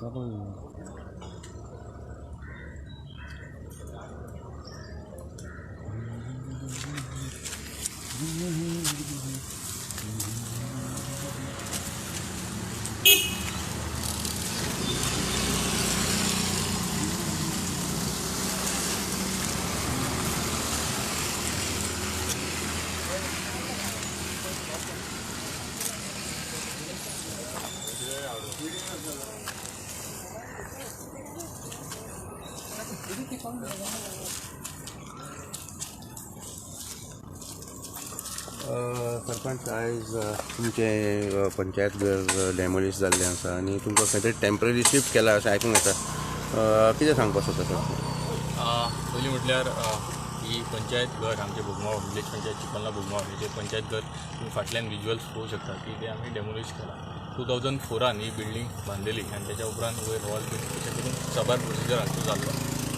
सरपंच, आयज तुमचें पंचायत घर डॅमोलिश जाल्लें आसा आनी तुमकां खंय तरी टेम्पररी शिफ्ट केला अशें आयकूंक येता, कितें सांगपाक सोदता सर? पयलीं म्हटल्यार ही पंचायत घर आमचें बोगमाळो विलेज पंचायत चिखलना बोगमाळो हेजें पंचायत घर तुमी फाटल्यान विज्युअल्स पळोवंक शकता की तें आमी डॅमोलिश केलां. 2004 ही बिल्डींग बांदलेली आनी तेच्या उपरांत वयर हॉल बीन अशें करून साबार प्रोसिजर हातूंत जाल्लो,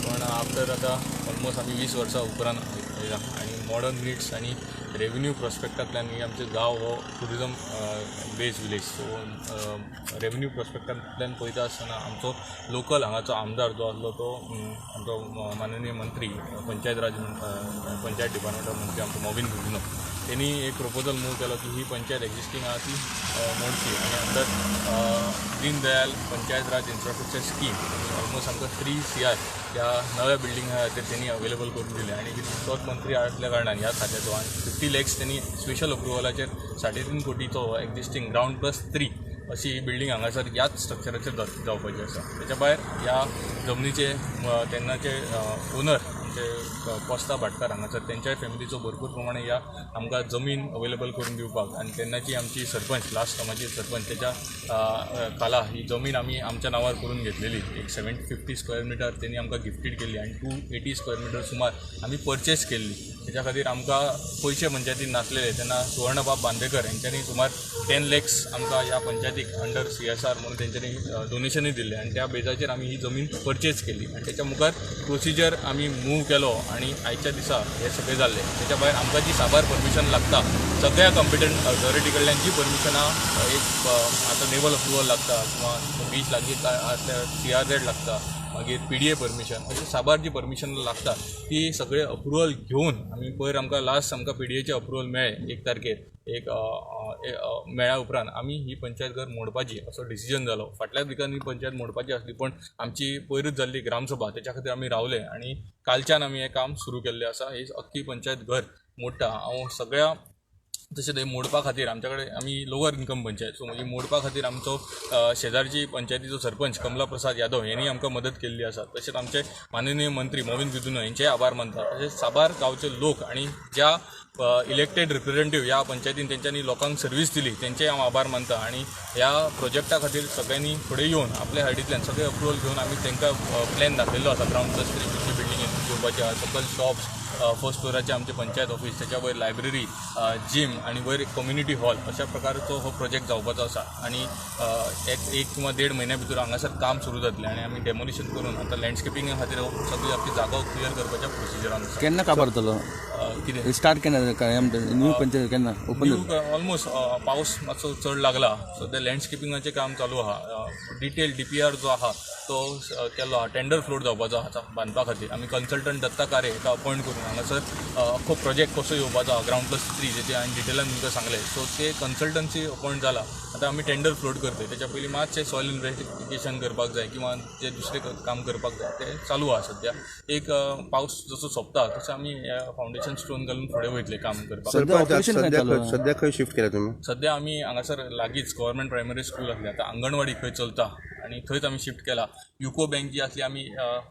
पण आफ्टर आतां ऑलमोस्ट आमी 20 वर्सां उपरांत येयला आनी मॉडर्न निड्स आनी रेवेन्यू प्रोस्पेक्टांतल्यान ही आमचो गांव हो tourism base village, so revenue प्रोस्पेक्टांतल्यान पळयता आसतना आमचो लोकल हांगाचो आमदार जो आसलो तो आमचो माननीय मंत्री पंचायत राज पंचायत डिपार्टमेंटाचो मंत्री आमचो मॉविन गुदिन्हो तेणी एक प्रपोजल मूव केलो की ही पंचायत एक्झिस्टींग आहा ती मोडची आनी under Deendayal Panchayat Raj infrastructure scheme almost आमकां 3 CR ह्या नव्या बिल्डिंगा खातीर तेणी अवेलेबल करून दिले आनी तोच मंत्री आसल्या कारणान ह्या खात्याचो आनी 50 lakhs तेणी स्पेशल अप्रुवलाचेर 3.5 कोटीचो एक्झिस्टींग ग्रावंड +3 अशी ही बिल्डींग हांगासर ह्याच स्ट्रक्चराचेर जावपाची आसा. तेच्या भायर ह्या जमनीचे तेन्नाचे ओनर आमचे कोस्ता भाटकार हांगासर तेंच्याय फॅमिलीचो भरपूर प्रमाणे ह्या आमकां जमीन अवेलेबल करून दिवपाक आनी तेन्नाची आमची सरपंच लास्ट टर्माची सरपंच तेच्या खाला ही जमीन आमी आमच्या नांवार करून घेतलेली. एक 750 स्क्वेअर मिटर तेणी आमकां गिफ्टीड केल्ली आनी 280 स्क्वेअर मिटर सुमार आमी परचेस केल्ली. तेच्या खातीर आमकां पयशे पंचायतीन नासलेले तेन्ना सुवर्णबाब बांदेकर हेंच्यांनी सुमार 10 lakhs आमकां ह्या पंचायतीक अंडर CSR म्हणून तेंच्यांनी डोनेशनूय दिल्लें आनी त्या बेजाचेर आमी ही जमीन परचेस केली आनी तेच्या मुखार प्रोसिजर आमी मूव केलो आनी आयच्या दिसा हें सगळें जाल्लें. तेच्या भायर आमकां जी साबार परमिशन लागता सगळ्या कॉम्पिटंट ऑथॉरिटी कडल्यान जी परमिशनां एक आतां नेवल अप्रुवल लागता किंवा बीच लागीं आसल्यार CRZ लागता, मागीर PDA permission, अशें साबार जी परमिशन लागता ती सगळें अप्रुवल घेवन आमी पयर आमकां लास्ट आमकां PDAचें अप्रुवल मेळ्ळें 1 तारखेर एक मेळ्ळ्या उपरांत आमी ही पंचायत घर मोडपाची असो डिसिजन जालो. फाटल्याच विकान ही पंचायत मोडपाची आसली, पण आमची पयरूच जाल्ली ग्रामसभा तेच्या खातीर आमी रावले आनी कालच्यान आमी हें काम सुरू केल्लें आसा. ही अख्खी पंचायत घर मोडटा. हांव सगळ्या तशें तें मोडपा खातीर आमच्या कडेन आमी लोवर इनकम पंचायत, सो म्हणजे मोडपा खातीर आमचो शेजारची पंचायतीचो सरपंच कमला प्रसाद यादव हेणी आमकां मदत केल्ली आसा. तशेंच आमचे माननीय मंत्री मॉविन गुदिन्हो हेंचेय आभार मानता. तशेंच साबार गांवचे लोक आनी ज्या इलेक्टेड रिप्रेझेंटेटिव्ह ह्या पंचायतीन तेंच्यांनी लोकांक सर्वीस दिली तेंचेय हांव आभार मानता. आनी ह्या प्रोजेक्टा खातीर सगळ्यांनी फुडें येवन आपल्या सायडींतल्यान सगळे अप्रुवल घेवन आमी तांकां प्लॅन दाखयल्लो आसा. ग्रावंड +3 कितली बिल्डींग येवपाची आसा, सकयल शॉप्स, फर्स्ट फ्लोराचें आमचें पंचायत ऑफिस, तेच्या वयर लायब्ररी, जीम आनी वयर कम्युनिटी हॉल अशा प्रकारचो हो प्रोजेक्ट जावपाचो आसा. आनी एक किंवा 1.5 म्हयन्या भितर हांगासर काम सुरू जातलें आनी आमी डेमोलिशन करून आतां लँडस्केपिंगा खातीर सगळी आपली जागो क्लियर करपाच्या प्रोसिजरान आसा. केन्ना काबार जातलो? कितें स्टार्ट केन्ना न्यू पंचायत केन्ना ओपन? ऑलमोस्ट पावस मातसो चड लागला सो ते लँडस्केपिंगाचें काम चालू आहा. डिटेल DPR जो आहा तो केल्लो आहा. टेंडर फ्लोट जावपाचो आहा बांदपा खातीर. आमी कन्सल्टंट दत्ता कारे हेका अपॉयंट करून हांगासर अख्खो प्रोजेक्ट कसो येवपाचो आहा ग्रावंड +3 जेचे हांवें डिटेलान तुमकां सांगलें, सो ते कन्सल्टन्सी अपॉयंट जाला. आतां आमी टेंडर फ्लोट करतले. तेच्या पयलीं मातशें सॉयल इन्वेस्टिगेशन करपाक जाय किंवा जे दुसरें काम करपाक जाय तें चालू आहा सद्या. एक पावस जसो सोंपता तसो आमी फावंडेशन स्टोन घालून फुडें वयतले काम करपाक. सद्या खंय शिफ्ट केला तुमी? सद्या आमी हांगासर लागींच गव्हर्मेंट प्रायमरी स्कूल आसलें, आतां अंगणवाडी खंय चलता आनी थंयच आमी शिफ्ट केला. युको बँक जी आसली आमी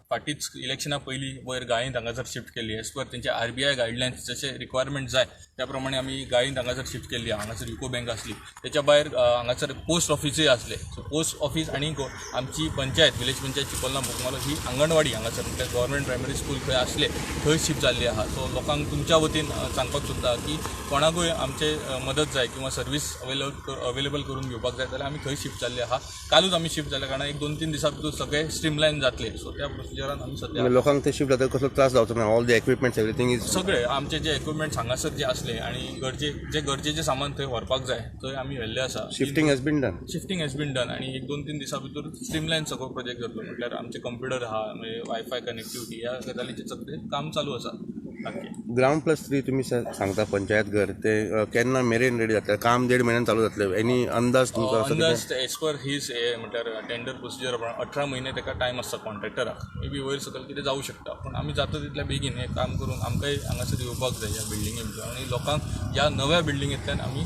फाटींच इलेक्शना पयलीं वयर गायेंत हांगासर शिफ्ट केल्ली. एज पर तेंचे RBI guidelines जशे रिक्वायरमेंट जाय त्या प्रमाणे आमी गायेंत हांगासर शिफ्ट केल्ली. हांगासर युको बँक आसली, तेच्या भायर हांगासर पोस्ट ऑफिसूय आसलें. सो पोस्ट ऑफिस आनी आमची पंचायत विलेज पंचायत चिखलना बोगमाळो ही अंगणवाडी हांगासर म्हटल्यार गव्हर्मेंट प्रायमरी स्कूल खंय आसले थंय शिफ्ट जाल्ली आहा. सो लोकांक तुमच्या वतीन सांगपाक सोदता की कोणाकूय आमचे मदत जाय किंवा सर्वीस अवेलेबल करून घेवपाक जाय जाल्यार आमी थंय शिफ्ट जाल्ली आहा. कालूच आमी शिफ्ट जाल्ले. जाल्या कारणान एक 2-3 दिसां भितर सगळें स्ट्रीमलायन जातलें. सो त्या प्रोसिजरान आमी सद्या लोकांक ते शिफ्ट जाता कसलो त्रास जावचो ना? All the equipments, everything is सगळे आमचे जे इक्विपमेंट्स हांगासर जे आसले आनी गरजे जे गरजेचें सामान थंय व्हरपाक जाय थंय आमी व्हेल्लें आसा. Shifting has been done. Shifting has been done आनी एक 2-3 दिसां भितर स्ट्रीमलायन सगळो प्रोजेक्ट जातलो. म्हटल्यार आमचे कंप्युटर आहा, मागीर वायफाय कनेक्टिविटी, ह्या गजालीचें सगळें काम चालू आसा सारकें. ग्रावंड प्लस थ्री तुमी सांगता पंचायत घर, ते केन्ना मेरेन रेडी जातलें? काम देड म्हयन्यान चालू जातलें, एनी अंदाज तुमचो असो कितें? अंदाज एज पर his हे म्हटल्यार टेंडर प्रोसिजर प्रमाण 18 म्हयने ताका टायम आसता कॉन्ट्रॅक्टराक. मे बी वयर सकयल कितें जावं शकता, पूण आमी जाता तितल्या बेगीन हें काम करून आमकांय हांगासर येवपाक जाय ह्या बिल्डिंगे भितर आनी लोकांक ह्या नव्या बिल्डिंगेंतल्यान आमी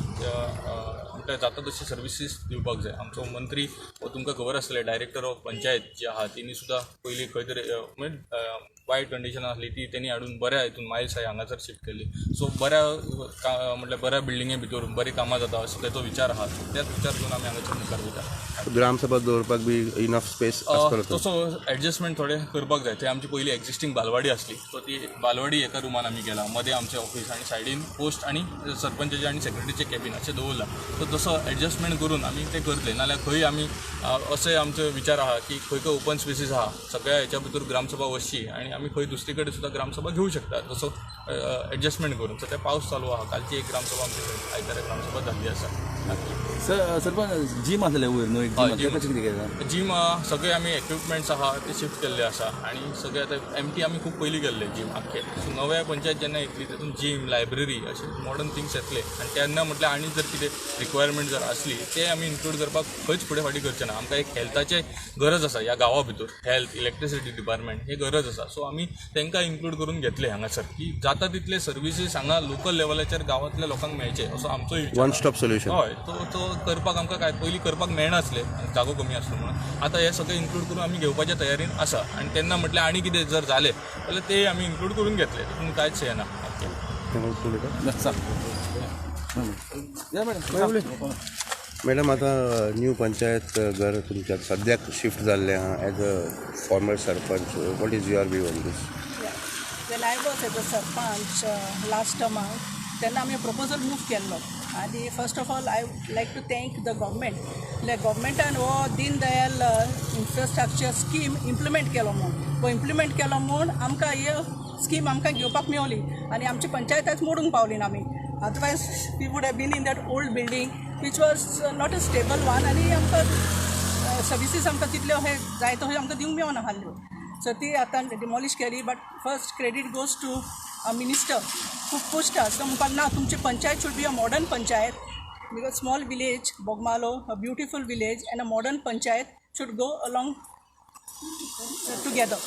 म्हटल्यार जाता तशी सर्विसीस दिवपाक जाय. आमचो मंत्री हो तुमकां खबर आसतलें, डायरेक्टर ऑफ पंचायत जी आहा तिणी सुद्दां पयलीं खंय तरी म्हणजे वायट कंडिशन आसली ती तेणी हाडून बऱ्या हितून मायल्स हाय हांगासर शिफ्ट केली. सो बऱ्या म्हटल्यार बऱ्या बिल्डिंगे भितर बरीं कामां जाता असो तेचो विचार आहा. सो तेच विचार घेवन आमी हांगासर मुखार वयता. ग्रामसभा दवरपाक बी इनफ स्पेस आसतलो तो? तसो एडजस्टमेंट थोडें करपाक जाय. थंय आमची पयली एक्झिस्टींग बालवाडी आसली, सो ती बालवाडी एका रुमान आमी केला, मदें आमचें ऑफिस आनी सायडीन पोस्ट आनी सरपंचाचे आनी सेक्रेटरीचें कॅबीन अशें दवरलां. सो तसो एडजस्टमेंट करून आमी तें करतले. नाल्यार खंय आमी अशें आमचो विचार आहा की खंय खंय ओपन स्पेसीस आहा सगळ्या हेच्या भितर ग्रामसभा वचची आनी आमी खंय दुसरी कडेन सुद्दां ग्रामसभा घेवं शकता तसो एडजस्टमेंट करून. सद्या पावस चालू आहा, कालची एक ग्रामसभा आमची आयतारा ग्रामसभा जाल्ली आसा. सर, सरपंच, जीम आसलें वयर न्हू एक? हय. Gym gym. कशें कितें केलां? जीम सगळे आमी इक्विपमेंट्स आहा ते शिफ्ट केल्ले आसा आनी सगळे आतां एमटी आमी खूब पयलीं केल्ले जीम आख्खे. सो नव्या पंचायत जेन्ना येतली तेतून जीम, लायब्ररी अशे मॉडर्न थिंग्स येतले आनी तेन्ना म्हटल्यार आनी जर कितें रिक्वायरमेंट जर आसली ते आमी इन्क्लूड करपाक खंयच फुडें फाटीं करचे ना. आमकां एक हेल्थाचें गरज आसा ह्या गांवा भितर, हेल्थ, इलेक्ट्रिसिटी डिपार्टमेंट हे गरज आसा. सो आमी तांकां इन्क्लूड करून घेतले हांगासर की जाता तितले सर्विसीस हांगा लोकल लेवलाचेर गांवांतल्या लोकांक मेळचे असो आमचोय विचार वन आहा. Stop solution. हय, तो तो करपाक आमकां काय पयलीं करपाक मेळनासलें, जागो कमी आसलो म्हणून. आतां हें सगळें इन्क्लूड करून आमी घेवपाच्या तयारीन आसा आनी तेन्ना म्हटल्यार आनी कितें जर जालें जाल्यार तें आमी इन्क्लूड करून घेतले, तितून कांयच हें ना. सांग या मॅडम. मॅडम, आतां न्यू पंचायत घर तुमच्या सद्याक शिफ्ट जाल्लें आहा, as a former sarpanch, what is your view on this? When I was as a sarpanch last term, तेन्ना आमी प्रपोजल मूव केल्लो आनी first of all I like to thank the government, म्हळ्यार गव्हर्मेंटान हो Deen Dayal infrastructure scheme implement केलो म्हूण. हो implement केलो म्हूण आमकां ही स्कीम आमकां घेवपाक मेवली आनी आमची पंचायत मोडूंक पावली ना आमी. Otherwise we would have been in that old building, which was not a stable one, आनी आमकां सर्विसीस आमकां तितल्यो हे जाय तश्यो आमकां दिवंक मेवना आहल्यो. सो ती आतां डिमॉलिश केली, but first credit goes to minister who pushed us. तो म्हणपाक ना, तुमची panchayat should be a modern panchayat because small village Bogmalo, a beautiful village, and a modern panchayat should go along together.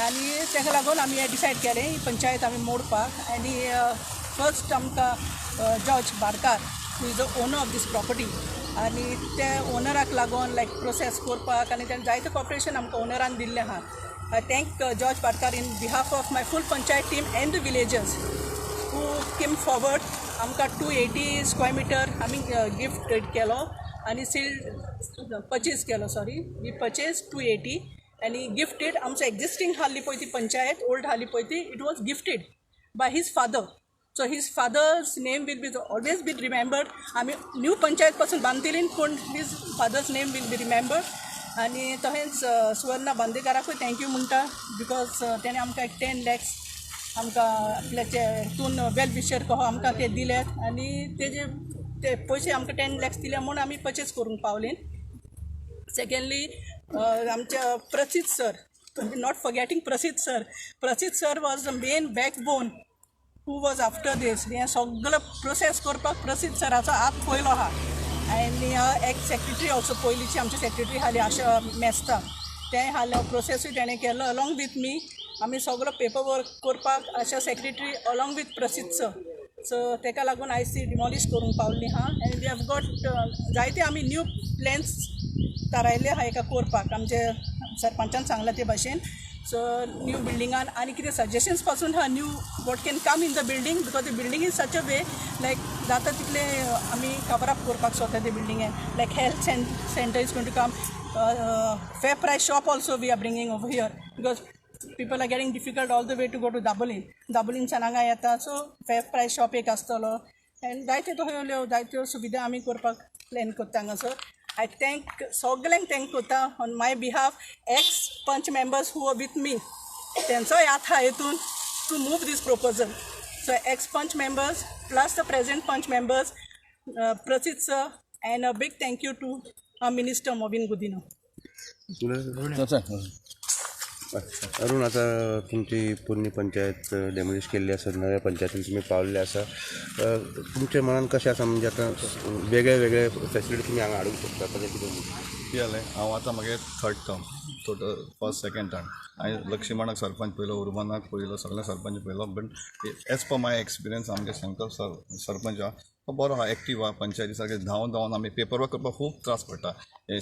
आनी ताका लागून आमी हें डिसायड केलें, ही पंचायत आमी मोडपाक. आनी फर्स्ट आमकां George Barkar, who is the owner of this property, आनी ते ओनराक लागून लायक प्रोसेस करपाक आनी तेणें जायते कॉपरेशन आमकां ओनरान दिल्लें आहा. I thank George Barkar in behalf of my full panchayat team and the villagers who came forward. आमकां 280 स्क्वेअर मिटर आमी गिफ्ट केलो आनी सील परचेज केलो, sorry, we purchase 280 आनी गिफ्टेड. आमचो एक्झिस्टींग आहली पळय ती पंचायत ओल्ड आहली पळय ती, it was gifted by his father, so his father's name will be always be remembered. आमी न्यू पंचायत पासून बांदतली, पूण his father's name will be remembered. आनी तशेंच सुवर्णा बांदेकाराकूय thank you म्हणटा, because तेणें आमकां एक 10 लॅक्स आमकां आपल्याचे हितून वेल विशर कहो आमकां ते दिल्यात आनी तेजे ते पयशे आमकां 10 लॅक्स दिले म्हूण आमी परचेज करूंक पावली. सेकंडली, आमच्या प्रसिद्ध sir, not forgetting Prasidh sir. Prasidh sir was the main backbone who was after this. हें सगळें प्रोसेस करपाक प्रसिद्ध सराचो हात पयलो आहा आनी एक्स सेक्रेटरी ऑल्सो, पयलींची आमची सेक्रेटरी आहली आशा मेस्ता, तें आहलें प्रोसेसूय तेणें केलो अलॉंग विथ मी. आमी सगलो पेपर वर्क करपाक Asha secretary along with Prasidh sir. So तेका लागून आयज ती डिमॉलिश करूंक पावली आहा आनी we have got जायते आमी न्यू प्लॅन्स थारायल्ले आहा एका करपाक, आमचे सरपंचान सांगलां ते भाशेन. सो न्यू बिल्डिंगान आनी कितें सजेशन्स पासून आहा, new what can come in the building, because the building is such a way like जाता तितलें आमी कवर अप करपाक सोदता ते बिल्डिंगेन, like health center is going to come, fair price shop also we are bringing over here, because people are getting difficult all the way to go to Dabolim. दाबोलीमच्यान हांगा येता. So फेर प्रायस shop एक आसतलो आनी जायत्यो तसल्यो जायत्यो सुविधा आमी करपाक प्लॅन करता हांगासर. I thank सगल्यांक thank करता on my behalf ex panch members who are with me तेंचोय हात आहा हितून to move this proposal. So ex panch members plus the present panch members, Prasit sir, and a big thank you to minister Mauvin Godinho. Arun, आतां तुमची पोरणी panchayat demolish केल्ली आसा, नव्या पंचायतीन तुमी पावल्ले आसा, तुमच्या मनान कशें आसा, म्हणजे आतां वेगळे वेगळे फॅसिलिटी तुमी हांगा हाडूंक शकता तशें कितें? कितें जालें, हांव आतां मागीर third term, total first second term. हांवें लक्ष्मणाक सरपंच पळयलो, उर्बनाक पळयलो, सगळे सरपंच पळयलो. But as per my experience आमगे शंकर सर सरपंच आहा तो बरो आहा, एक्टीव आहा. पंचायती सारकें धांवन धांवन आमी पेपर वर्क करपाक खूब त्रास पडटा.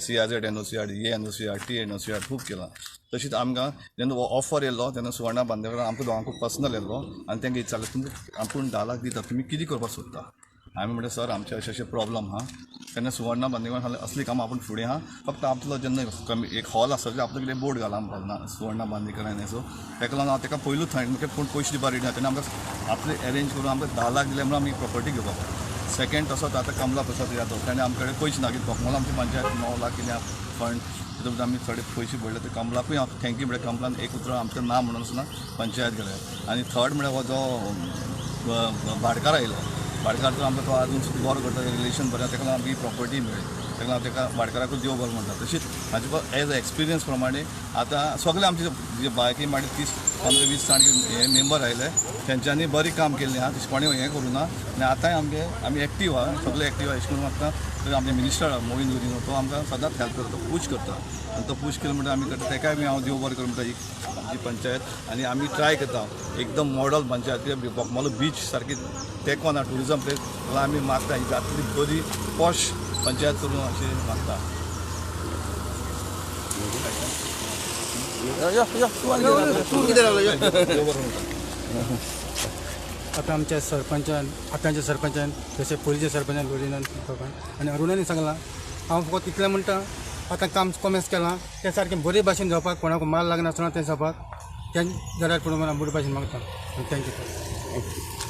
C R Z N O C R, A N O C R, T N O C R खूब केलां. तशीच आमकां जेन्ना हो ऑफर येयलो तेन्ना सुवर्णा बांदेकर आमकां दोगांकूय पर्सनल येयलो आनी तांकां विचारलें, तुमकां आपूण 10 लाख दिता, तुमी कितें करपाक सोदता? आमी म्हणलें सर आमचे अशे अशे प्रॉब्लम आहा. तेन्ना सुवर्णा बांदेकर सांगलें असलीं कामां आपूण फुडें आहा, फक्त आपलो जेन्ना कमी एक हॉल आसा जाल्यार आपलो कितें बोर्ड घाला म्हणपाक सुवर्णा बांदेकर आनी सो ताका लागून हांव ताका पयलूच थंय पूण पयशे दिवपाक रेडी ना. तेन्ना आमकां आपले एरेंज करून आमकां 10 लाख दिले म्हणून आमी प्रॉपर्टी घेवपाक. सेकंड तसोच आतां कमला प्रसाद यादव ताणें आमचे कडेन पयशे ना, कित्याक बोगमालो आमची पंचायत 9 लाख कितें फंड तितून आमी थोडे पयशे भरले. ते कमलाकूय हांव thank you म्हणल्यार कमलान एक उतरां आमचें ना म्हणून सुद्दां पंचायत गेले. आनी थर्ड म्हळ्यार हो जो भाटकार आयलो, भाटकार तो आमकां तो आजून सुद्दां बरो करता, रिलेशन बरें, ताका लागून आमची प्रॉपर्टी मेळ्ळी, ताका लागून ताका भाटकाराकूय देव बरो म्हणटा. तशीच हाजे एज एक्सपिरियन्स प्रमाणे आतां सगळे आमचे जे बायकी मागीर 30 15 20 जाण हे मेंबर आयले तेंच्यांनी बरें काम केल्लें आहा, तशें कोणें हें करूं ना. आनी आतांय आमगे आमी एक्टीव आहा, सगळे एक्टीव आहा. अशें करून आतां आमचे मिनिस्टर मोविन गुदिन्हो तो आमकां सदांच हेल्प करता, पूश करता आनी तो पूश केलो म्हणटा आमी करता. ताकाय बी हांव देव बरें करूं म्हणटा. ही आमची पंचायत आनी आमी ट्राय करता एकदम मॉडल पंचायत, कित्याक बोगमालो बीच सारकी तेंको ना ट्युरिजम प्लेस, जाल्यार आमी मागता ही जातली बरी पॉश पंचायत करूं अशें मागता. आतां आमच्या सरपंचान, आतांच्या सरपंचान, जशें पयलींच्या सरपंचान लोलिनान आनी अरुणानी सांगलां, हांव फकत इतलें म्हणटा आतां काम कॉमेस केलां तें सारकें बरे भाशेन जावपाक, कोणाक माल लागनासतना तें जावपाक तें जाल्यार पूण बरे भाशेन मागता. Thank you.